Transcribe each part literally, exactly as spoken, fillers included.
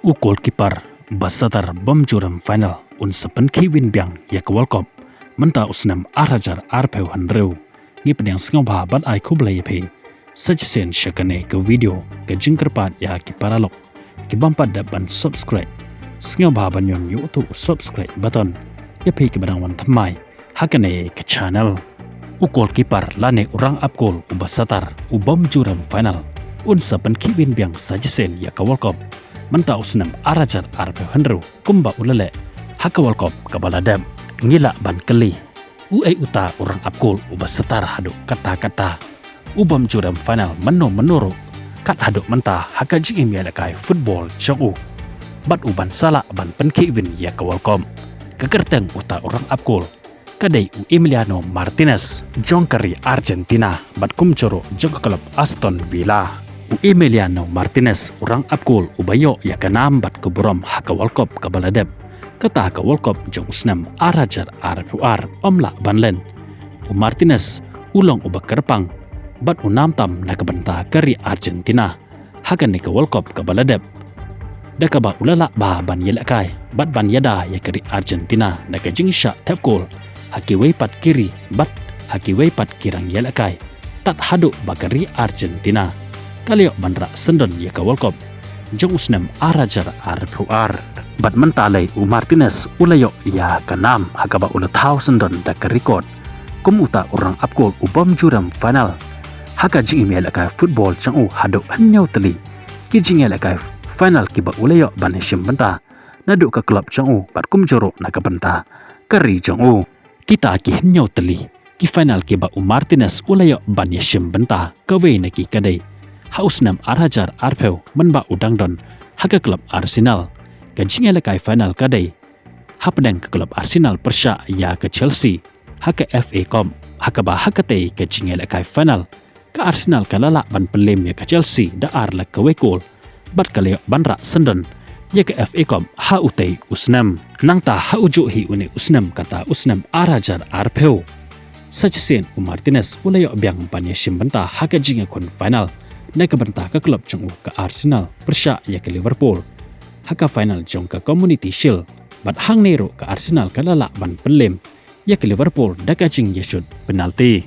U goalkeeper ba satar bym ju rem final un sa pynkhih win biang ïa ka World Cup mynta u snem ar hajar arphew hynriew. Ngi pdiang sngewbha bad ai khublei ïa phi. Sa shisien sha kane ka video ka jingkyrpad ïa ki paralok ki bym pat dep ban subscribe. Sngewbha ban ñion ïa uto u subscribe button ïa phi kiba dang wan thymmai ha kane ka channel. U goalkeeper lane u rangap goal uba satar u bym ju rem final un sa pynkhih win biang sa shisien ïa ka World Cup mynta u snem ar hajar arphew hynriew kumba u la leh ha ka World Cup kaba la dep. Ngi lah ban kylli, u ei uta u rangap goal uba satar haduh katta katta, u bym ju rem final mynno mynno ruh kat haduh mynta ha ka jingim ïalehkai football jong u, bad u ban sa lah ban pynkhih win ïa ka World Cup? Ka kyrteng uta u rangap goal ka dei u Emiliano Martinez jong ka ri Argentina bad kumjuh ruh jong ka club Aston Villa. U Emiliano Martinez u rangap goal uba ïoh ïa ka nam bad ka burom ha ka World Cup kaba la dep, kata ha ka World Cup jong u snem ar hajar arphew ar ym lah ban len. U Martinez u long uba kyrpang bad u nam tam na ka bynta ka ri Argentina ha kane ka World Cup kaba la dep, da kaba u la lah bha ban ïalehkai bad ban ïada ïa ka ri Argentina da ka jingshah thep goal ha kiwei pat ki ri bad ha kiwei pat ki rangïalehkai, tad haduh ba ka ri Argentina ka la ïoh ban rah syndon ïa ka World Cup jong u snem ar hajar arphew ar. Bad mynta lei u Martinez u la ïoh ïa ka nam ha kaba u la thaw syndon da ka record kum uta u rangap goal u bym ju rem final ha ka jingim ïalehkai football jong u haduh hynñiew tylli ki jingïalehkai final kiba u la ïoh ban ïashim bynta naduh ka club jong u bad kumjuh ruh na ka bynta ka ri jong u. Kita ki hynñiew tylli ki final kiba u Martinez u la ïoh ban ïashim bynta, kawei na ki ka dei ha u snem ar hajar arphew mynba u dang don ha ka club Arsenal. Ka jingïalehkai final ka dei hapdeng ka club Arsenal pyrshah ïa ka Chelsea ha ka F A Cup, ha kaba ha katei ka jingïalehkai final ka Arsenal ka la lah ban pynlem ïa ka Chelsea da ar la kawei goal bad ka la ïoh ban rah syndon ïa ka F A Cup ha utei u snem. Nangta ha u juh hi une u snem, kata u snem ar hajar arphew, sa shisien u Martinez u la ïoh biang ban ïashim bynta ha ka jingïakhun final na ka bynta ka club jong u ka Arsenal pyrshah ïa ka Liverpool ha ka final jong ka Community Shield, bad hangne ruh ka Arsenal ka la lah ban pynlem ïa ka Liverpool da ka jingïashut penalty.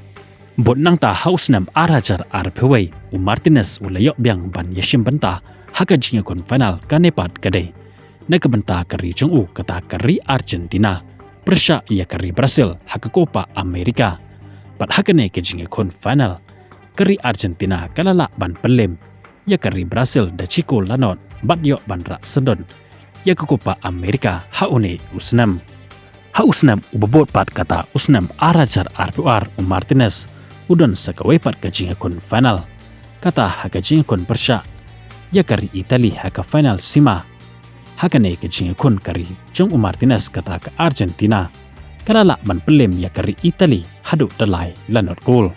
Bad nangta ha u snem ar hajar arphew wei u Martinez u la ïoh biang ban ïashim bynta ha ka jingïakhun final, kane pat ka dei na ka bynta ka ri jong u, kata ka ri Argentina pyrshah ïa ka ri Brazil ha ka Copa America. Bad ha kane ka jingïakhun final ka ri Argentina ka la lah ban pynlem ïa ka ri Brazil da shi kol la nod bad ïoh ban rah syndon ïa ka Copa America ha une u snem. Ha u snem uba bud pat, kata u snem ar hajar arphew ar, u Martinez u don sa kawei pat ka jingïakhun final, kata ha ka jingïakhun pyrshah ïa ka ri Italy ha ka final semi. Ha kane ka jingïakhun ka ri jong u Martinez, kata ka Argentina, ka la lah ban pynlem ïa ka ri Italy haduh da lai la nod kol.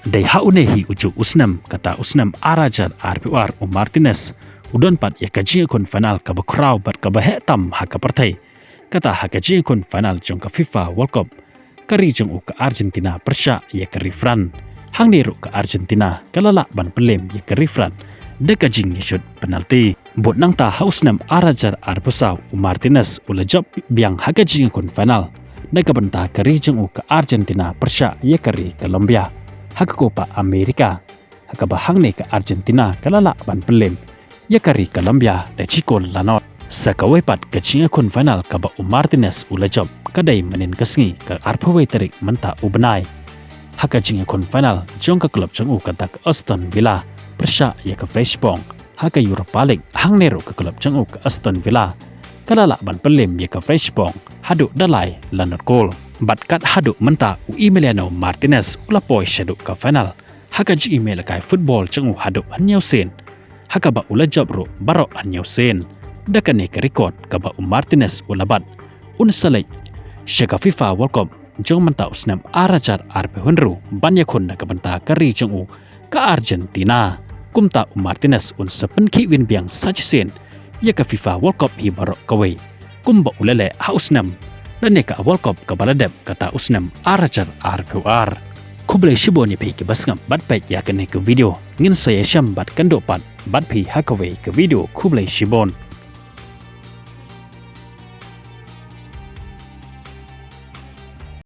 Dei ha une hi u juh u snem, kata u snem ar hajar arphew ar, u Martinez u don pat ïa ka jingïakhun final kaba khraw bad kaba heh tam ha ka pyrthei, kata ha ka jingïakhun final jong ka FIFA World Cup, ka ri jong u ka Argentina pyrshah ïa ka ri France. Hangne ruh ka Argentina ka la lah ban pynlem ïa ka ri France da ka jingïashut penalty. Bad nangta ha u snem ar hajar arphew saw, u Martinez u la jop biang ha ka jingïakhun final na ka bynta ka ri jong u ka Argentina pyrshah ïa ka ri Colombia ha ka Copa America, ha kaba hangne ka Argentina ka la lah ban pynlem ïa ka ri Colombia da shi kol la nod. Sa kawei pat ka jingïakhun final kaba u Martinez u la jop ka dei mynhynnin ka sngi, ka arphew wei tarik mynta u bnai, ha ka jingïakhun final jong ka club jong u, kata ka Aston Villa pyrshah ïa ka French Pong ha ka Europa League. Hangne ruh ka club jong u ka Aston Villa ka la lah ban pynlem ïa ka French Pong haduh da lai la nod kol. Bad kat haduh mynta u Emiliano Martinez u la poi shaduh ka final ha ka jingïalehkai football jong u haduh hynñiew sien, ha kaba u la jop ruh baroh hynñiew sien. Da kane ka record kaba u Martinez u la bat, un sa leit sha ka FIFA World Cup jong mynta u snem ar hajar arphew hynriew ban ïakhun na ka bynta ka ri jong u ka Argentina. Kumta u Martinez un sa pynkhih win biang sa shisien ïa ka FIFA World Cup hi baroh kawei, kumba u la leh ha u snem lane ka World Cup kaba la dep, kata u snem ar hajar arphew ar. Khublei shibun ïa phi kiba sngap bad peit ïa kane ka video. Ngin sa ïashem bad kynduh pat bad phi ha kawei ka video. Khublei shibun.